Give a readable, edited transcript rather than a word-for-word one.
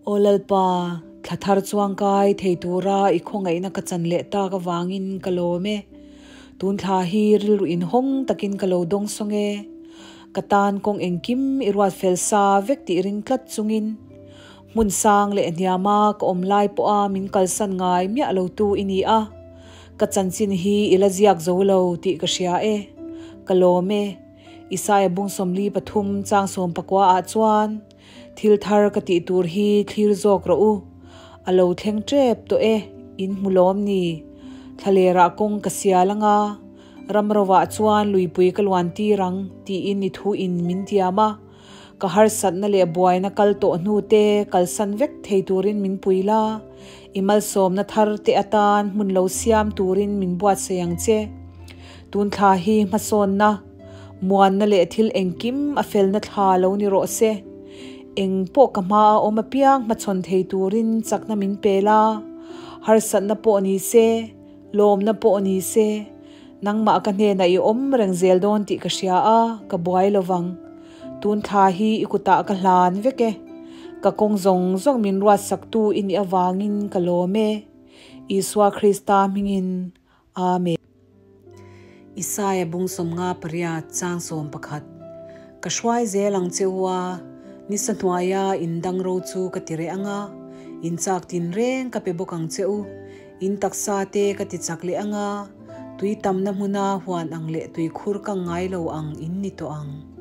Aw Lalpa, thla thar chuangkai thei tura i khawngaihna ka chan leh tak avangin ka lawm e. Tun thla hi rilru inhawng takin ka lo dawng sawng e. Ka tan kawng engkim i ruat fel sa vek tih ring tlat chungin hmun sang leh hniama ka awm lai pawha min kalsan ngai miah lo tu i ni a. Ka chanchin hi i la ziak zo lo tih ka hria e. Ka lawm e. Isaia bung 43 chang 19 ah chuan Thil thar ka tih tur hi thlir zawk rawh u. A lo thleng tep tawh e, in hmu lawm ni. Thlalerah kawng ka sial anga, ram rovah chuan luipui ka luan tir ang tiin i thu in min tiam a. Ka harsatna leh buaina kal tawh hnu te kalsan vek thei turin min pui la, i malsawmna thar te atan hmun lo siam turin min buatsaih ang che. Tun thla hi hmasawnna. Muanna leh thil engkim a felna thla lo ni rawh se. Eng pawh ka hma a awm apiang hmachhawn thei turin chakna min pe la, harsatna pawh ni se, lawmna pawh ni se, nangmah ka hnenah i awm reng zel dawn tih ka hria a, ka buai lo vang. Tun thla hi i kutah ka hlan vek e. Ka kawng zawng zawng min ruatsaktu i nih avangin ka lawm e. Isua Krista hmingin. Amen. Isaia bung 58 chang 11 Ka hruai zel ang che u a, nisa hnuaia in dang ro chu ka ti reh ang a, in chak tin reng ka pe bawk ang che u, in taksa te ka ti chak leh ang a, tui tamna hmuna huan ang leh tui khur kang ngai lo ang in ni tawh ang.